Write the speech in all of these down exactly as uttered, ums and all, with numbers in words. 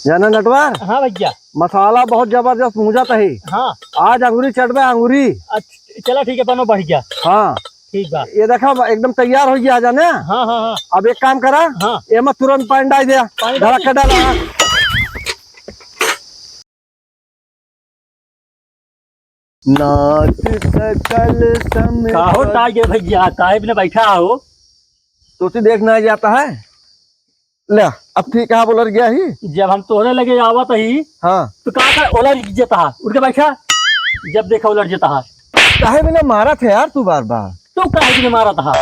जाना नटवर? हाँ भैया। मसाला बहुत जबरदस्त भूंजत है। हाँ। आज अंगुरी चटबे, अंगुरी। अच्छा, चला ठीक है, बनो बढ़िया। हाँ। ठीक बा। ये देखा, एकदम तैयार हो गया, जाने? हाँ, हाँ, हाँ। अब एक काम करा, हाँ। एमा तुरंत पानी डाल दिया, पानी डाल धड़क के दी? डाला। नाथ सकल सम का हो टाइगर भैया, काहे बिना बैठा हो? तोती देख ना जाता है। ले, अब ठीक है, बोलर गया ही। जब हम तोहरे लगे आवत ही, हाँ। तो का का ओलर जाता है, उठ के बैठा। जब देखा ओलर जाता है। काहे बिना मारत है यार तू बार बार? तू काहे बिना मारत है?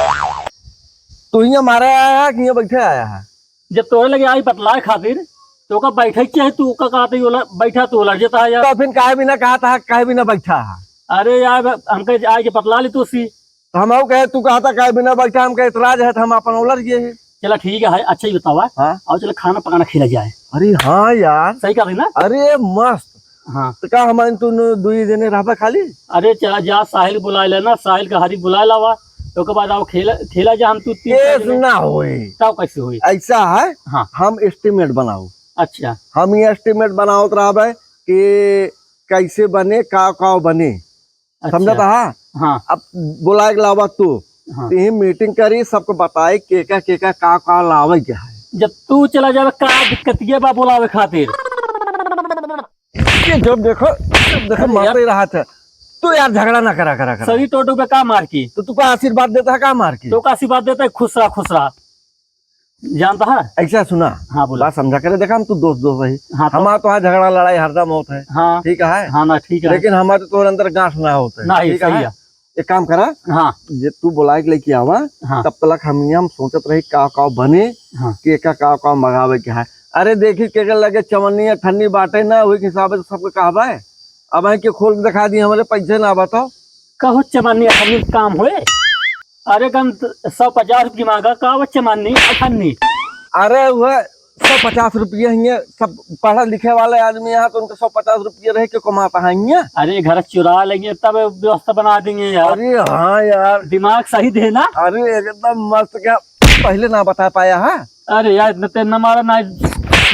तू हियाँ मारे आया है कि हियाँ बैठे आया है? जब तोहरे लगे आई बतलाए खातिर, तो ओका बैठे के चाहे, तू ओका कहत ही ओलर, बैठा, तू ओलर जाता है यार। तो फिर काहे बिना कहत है, काहे बिना बैठा है? अरे यार, हमके आए के बतला ली तू सी। तो हम कहे, तू कहता काहे बिना बैठा, हमके एतराज है, तो हम अपन ओलर गए हैं। चला ठीक है, अच्छा ही बतावा। हाँ। और चला खाना पकाना खेला जाए। अरे हाँ यार। सही कहा ना? अरे मस्त। हाँ। तो का हम तू न-, दुई जने रहबा खाली? अरे चला जा, साहिल बुलाए लेना, साहिल का हरी बुलाए लावा, तो ओकर बाद आओ खेला, खेला जा हम तू तीन चार जने। ना होई। तब कैसे होई? ऐसा है, हाँ। हम estimate बनाओ। अच्छा। हम ये estimate बनावत रहबे कि कैसे बने, का, का बने। अच्छा। समझत हा? हाँ। अब बोलाए के लावा तू। हाँ। तो यही meeting करी, सबको बताए के का, के का, का, का लावे के है। जब तू चला जावे, का दिक्कत ये बा बोलावे खातिर? ये जब देखो, जब देखो अरे मारते यार। ही रहा था। तू यार झगड़ा ना करा, करा, करा। सही टोटू पे का मार की? तो तू का आशीर्वाद देता है, का मार की? तो का आशीर्वाद देता है, खुश रहा, खुश रहा। जानता है? ऐसा सुना। हाँ, बोला। बात समझा करे, देखा, हम तू दोस्त, दोस्त रही। हाँ, तो? हमारा तो यहाँ झगड़ा लड़ाई हरदम होत है। हाँ। ठीक है? हाँ ना, ठीक है। लेकिन हमारे तो तोर अंदर गांठ ना होत है। नहीं, ठीक सही है? है। एक काम करा। हाँ। जे तू बोलाए के लेके आवा, हाँ। तब तक हम, हम सोचत रही का, का बने, हाँ। के का, का, का मंगावे के है। अरे देखी के लगे चवन्नी अठन्नी बाटे ना, वही हिसाब से सबके कहबे। अब है के खोल के दिखा दी, हमारे पैसे ना बताओ। कहो चवन्नी अठन्नी काम होए? अरे गन सौ पचास रुपये मांगा, का वो चवन्नी अठन्नी? अरे वह सौ पचास रुपये हिये, सब पढ़े लिखे वाले आदमी यहाँ तो उनके सौ पचास रुपये रहे के कमाता है हिये। अरे घर चुरा लेंगे तब व्यवस्था बना देंगे यार। अरे हाँ यार। दिमाग सही दे ना। अरे एकदम मस्त, क्या पहले ना बता पाया है? अरे यार, न ते न मारा, ना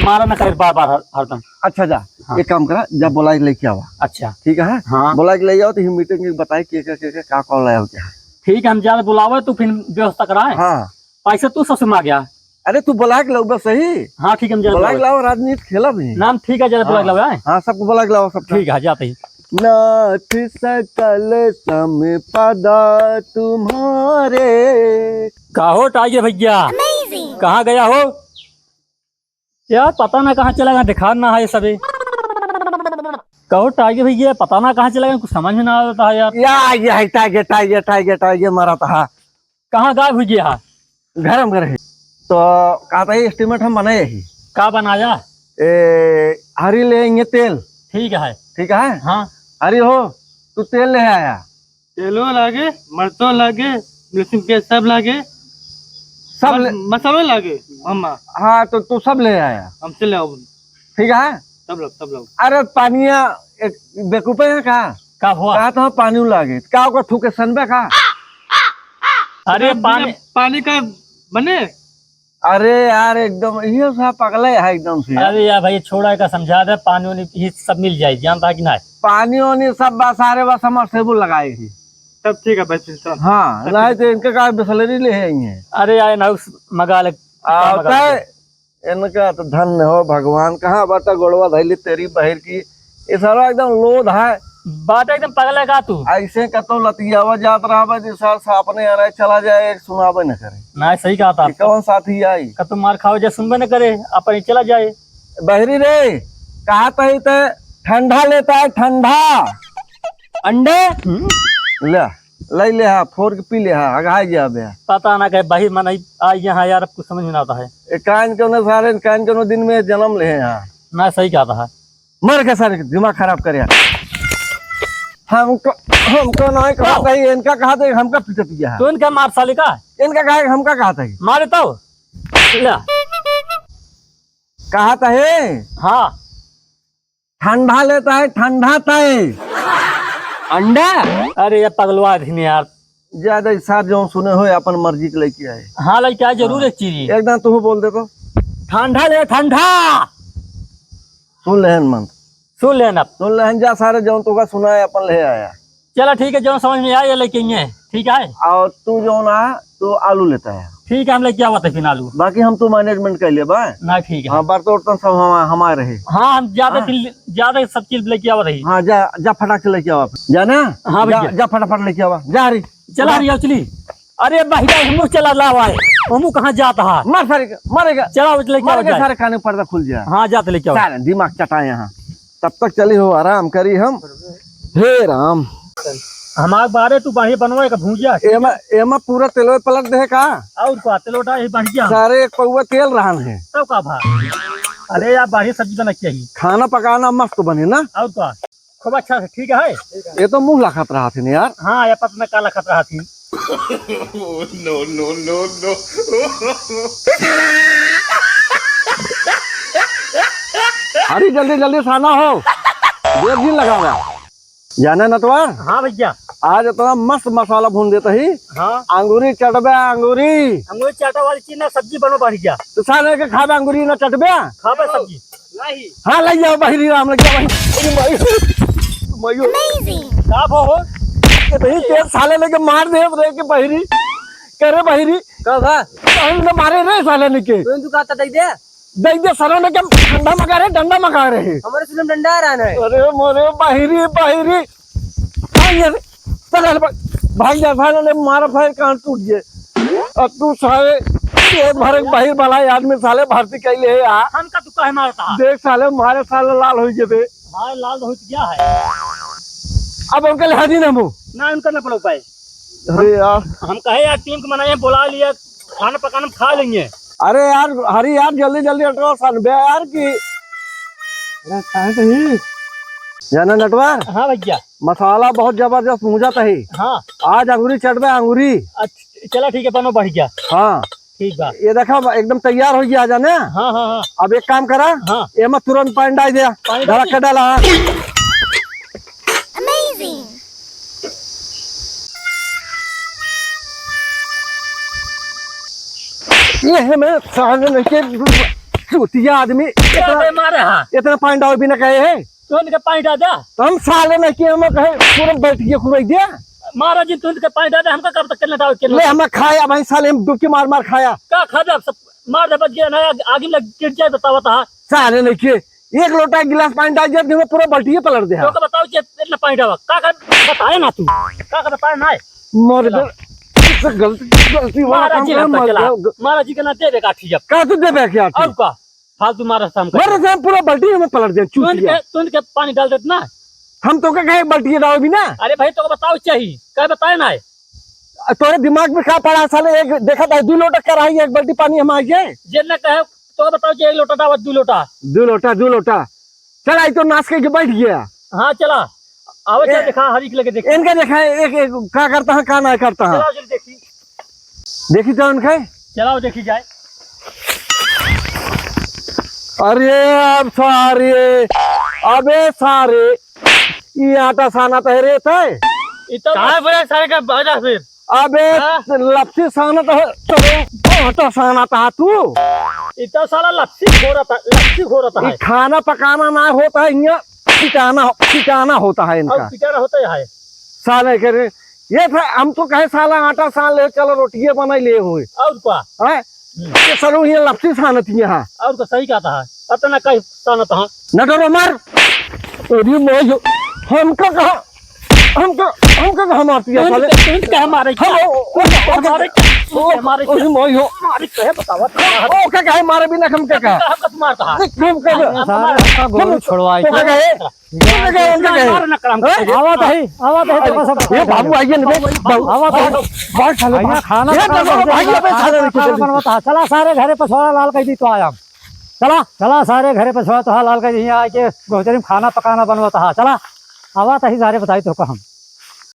मारा, ना कर बार बार हर, हरदम। अच्छा जा, हाँ। एक काम करा, जा बोला के लेके आवा। अच्छा। ठीक है? हाँ। बोला के ले आओ तो ही meeting में बताए के, के, के, के, का कॉल आया क्या है। ठीक है, हम जा बुलावे तो फिर व्यवस्था कराए। हाँ। पैसा तू सबसे मांग गया। अरे तू बोला के लाओ बस सही। हाँ, ठीक है, हम जा बोला के बुलावे। लाओ, राजनीति खेला भी। नाम ठीक है, जा बुला के हाँ। लाओ, आए। हाँ, सबको बोला के लाओ, सबका। ठीक है, जाते ही। नाथ सकल संपदा तुम्हारे। का हो टाइगर भैया? Amazing। कहाँ गया हो? यार, पता ना कहाँ चला गया, दिखा ना है ये सभी। का हो टाइगर भैया, पता ना कहाँ चला गया, कुछ समझ में ना आता है यार। या, ये है टाइगर, टाइगर, टाइगर, टाइगर मारा था। कहाँ गायब हो गया है? घर में रहे। तो कहता है, estimate हम बनाए ही। का बनाया? ए, हरी ले आएंगे तेल। ठीक है। ठीक है? हाँ। हरी हो, तू तेल ले आया। तेलो लागे, मरचो लागे, मिर्ची के सब लागे, सब और ले मसालो लागे, मामा। हाँ, तो तू सब ले आया। हमसे ले आओ। ठीक है? सब लोग, सब लोग। अरे पानिया, एक बेकूफे है का? का हुआ? कहा तो पानी लागे, का ओकर थूके सनबे का? अरे बिना पानी पानी का बने? अरे यार, एकदम ये सा पगले है एकदम से यार। अरे यार भाई, छोड़ा का समझा दे, पानी वानी ये सब मिल जाए, जानता है कि नहीं? पानी वानी सब बस, अरे बस हमारे सेबुल लगाए ही। तब ठीक है भाई, फिर चल। हाँ, सब नहीं ठीक। तो इनका का बिसलेरी ले आएंगे। अरे यार, ना उस मगा ले, आ, मगा ले। इनका तो धन्य हो भगवान, कहाँ बाटा गोड़वा धैली तेरी बहिर की। ये सारा एकदम लोध है। बाटा एकदम पगला का तू? ऐसे कतो लतियावा जात रहा बा, जे सार सापने आ रहा है, चला जाए, एक सुनाबे न करे। ना, सही कहा था। ये कौन साथी आई? कतो मार खावे जे सुनबे न करे, अपन ही चला जाए। बहरी रे, कहा तही ते ठंडा लेता है, ठंडा। अंडे? ले, ले ले हा, फोड़ के पी ले हा, अघाई जाबे। पता ना कहे बहिर मन आई, आई यहाँ यार, अब कुछ समझ में ना आता है। ए, कान के उन्हें सारे, कान के उन्हें दिन में जन्म ले हैं। ना, सही कहा था। मर के सारे दिमाग खराब करे। हमको, हमको ना कहा था, इनका कहा था, हमका पीटत गया है। तो इनका मार साले का? इनका कहा, हमका कहा था। मारे तो। ले। कहा था है? हाँ। ठंडा लेता है, ठंडा तय। अंडा? अरे ये पगलवा आदमी यार। ज्यादा इशार जो सुने हो, अपन मर्जी के लेके आए। हाँ, लेके आए जरूर हाँ। एक चीज। एक दान तू बोल दे तो। ठंडा ले, ठंडा। सुन लेहन मन। सुन लेहन अब। सुन लेहन, जा सारे जौन तोका सुनाए अपन ले आया। चला ठीक है, जौन समझ में आए ये लेके आइए, ठीक है? और तू जौन आ, तू आलू लेता है। ठीक है, हम लेके आवत है फिर आलू। बाकी हम तो management कर लेबा। ना ठीक है। हाँ, बर्तन उर्तन सब हम, हमारे रहे। हाँ, हम ज्यादा हाँ। चीज, ज्यादा सब चीज लेके आवत है। हाँ, जा, जा फटाक से लेके आवा। जाना? हाँ जा, भैया। जा फटाफट लेके आवा। जा रे। चला रे, चली। अरे भैया, हमू चला लावा है। हमू कहाँ जाता है? मार सारे के, मारेगा। चला, लेके मार आवा के जाए। सारे कान में पर्दा खुल जाए। हाँ, जा तो लेके आवा। सारे दिमाग चटाए यहाँ। तब तक चली हो, आराम करी हम। हे राम। हमार बारे तू बढ़िया बनवा एक भूजा। एमा, एमा पूरा तेलवे पलट दे का? और का, तेलोटा ही बढ़िया। सारे एक पौवा तेल रहन है। तब का भा? अरे यार, बढ़िया सब्जी बना के चाहिए। खाना पकाना मस्त बने ना? और का? खूब अच्छा से, ठीक है। ये तो मुँह लखत रहा थी ना यार। हाँ, ये पता ना का लखत रहा थी। No, no, no, no। अरे जल्दी जल्दी साना हो, देर दिन लगावा। जाने नटवर? हाँ भैया। आज इतना मस्त मसाला भून देता ही। हाँ। अंगूरी चटबे, अंगूरी। अंगूरी चाटा वाली चीज ना, सब्जी बनो बढ़िया। तो साले के खाबे अंगूरी ना चटबे? खाबे सब्जी। नहीं। हाँ, लग जाओ बहिरी राम, लग जाओ बहिरी। अरे भाई, भाई। Amazing। का भो हो? ये भाई तेल साले लेके मार दे रे के बहिरी। करे बहिरी। का बा? हम तो मारे रे साले ने के। तू, तू का दे दे? दे दे, सरो ने के डंडा मका रहे, डंडा मका रहे। हमारे सिलम डंडा आ रहा है। अरे मोरे बहिरी, बहिरी। भाग जा, चल, चल, भाग, भाग जा, साले ने मारा, भाई कान टूट गए। अब तू साले, ये भरे बहिर वाला आदमी साले भर्ती कैले है यार। हम का तू काहे मारता है? देख साले, मारे साले लाल हो गए थे। हाँ, लाल हो गया है। अब उनके लिए हाजिर ना हो। ना, उनका ना पड़ो पाए। अरे यार। हम कहे यार, टीम को मनाए, बुला लिया, खाना पकाना खा लेंगे। अरे यार, हरी यार, जल्दी जल्दी अल्ट्रासाउंड बे यार की। अरे, कहाँ से ही? जाना नटवर? हाँ भैया। मसाला बहुत जबरदस्त भूंजत है। हाँ। आज अंगूरी चटबे, अंगूरी। अच्छा, चला ठीक है, बनो बढ़िया। हाँ। ठीक बा। ये देखा, एकदम तैयार हो गया जाने। हाँ, हाँ, हाँ। अब एक काम करा। हाँ। एमा तुरंत पानी डाल दे। पानी डाल घड़ा दे? के डाला। Amazing। ये है मैं साले नहीं के चूतिया आदमी। क्या इतना, बे मारे हाँ? इतना पानी डाल भी ना कहे है। तू इनके पानी डाल दे। तो हम साले नहीं के हम कहे पूरा बैठ गया खुराई दे। महाराज जी, तू इनके पानी डाल दे, हमका कब तक करना डाल के ले हम खाया भाई साले, हम डुबकी मार मार खाया। का खा दे, सब मार दे, बच गया ना, आग, आग लग गिर जाए, बतावा था। साले नहीं के एक लोटा एक गिलास पानी डाल दिया, दिन में पूरा बाल्टी पलट दे। तो का बताओ जे इतना पानी डाला, का का बताए ना तू, का का बताए ना? मर चला। गए, इससे गलती, गलती वाला महाराज काम जी कर, ना मर चला। गया। महाराज जी के ना देबे का ठीक है। का तू देबे क्या? और का? फालतू मारा था हमका। मारा था पूरा बाल्टी में पलट दिया, चूतिया। तुंद के, तुंद के पानी डाल देत ना। हम तो का कहे एक बाल्टी डाल भी ना। अरे भाई, तो का बताओ चाहिए, का बताए ना है? आ, तोरे दिमाग में का पड़ा साले? एक देखा था, दो लोटा कराही, एक बाल्टी पानी हम आ गए। जे ना कहे, तो बताओ जे एक लोटा डावत, दो लोटा। दो लोटा, दो लोटा। चल, आई तो नाश करके बैठ गया। हाँ, चला। आवे ए, चल, देखा, हरी के लगे देखा। इनका देखा, एक, एक, का करता है, का ना करता है। चला, चल देखी। देखी तो उनके। चलाओ, देखी जाए। अरे, अब सारे, अबे सारे, ई आटा सानत है रे तै? ई तो काहे बोले सारे का बाजा फिर? अबे हाँ? लपसी सानत है, तो आटा सानत है तू? ई तो साला लपसी घोरत है, लपसी घोरत ई है। खाना पकाना ना होता है, यहाँ पिटाना, पिटाना होता है इनका। और पिटाना होता है। साले के रे, ये था, हम तो कहे साला आटा सान ले, चलो रोटिये बनाई ले होए। और का? हैं? हम्म। ये सरू ये लपसी सानत यहाँ। और का सही कहता है, अतना का सानत है। न डरो मार। अरे मोयो, हमका कहा, हमका, हमका कहा मारती है तुम, साले? तुम कहे मारे हम, क्या? ओ, ओ, तुम कहे ओ, मारे क्या? तुम ओ, कहे मारे ओ, क्या? मोयो। मारे कहे बतावा। ओ, का कहे मारे बिना हम का कहा? हम का मारता है? देख, हम का हम सारे मार- आपका गोरू हम, छोड़वाई। ओ, का कहे? उनका कहे, उनका कहे। मार ना करम हैं? आवत है, आवत है, तो सब ये बाबू आइए ना, बाबू, आवत है। बाबू, बाबू, साले, भैया, खाना ये बनाओ, तो बाबू, भाई, ये पे खाना साले लेके चल। बनवाता है। चला सारे घरे पे छोड़ा लाल कह दी तो आया हम। चला, चला सारे घरे पे छोड़ा तो लाल कह दी, यहाँ आके गोचरी में खाना पकाना बनवाता है। चला, आवत है सारे बताई तो हम।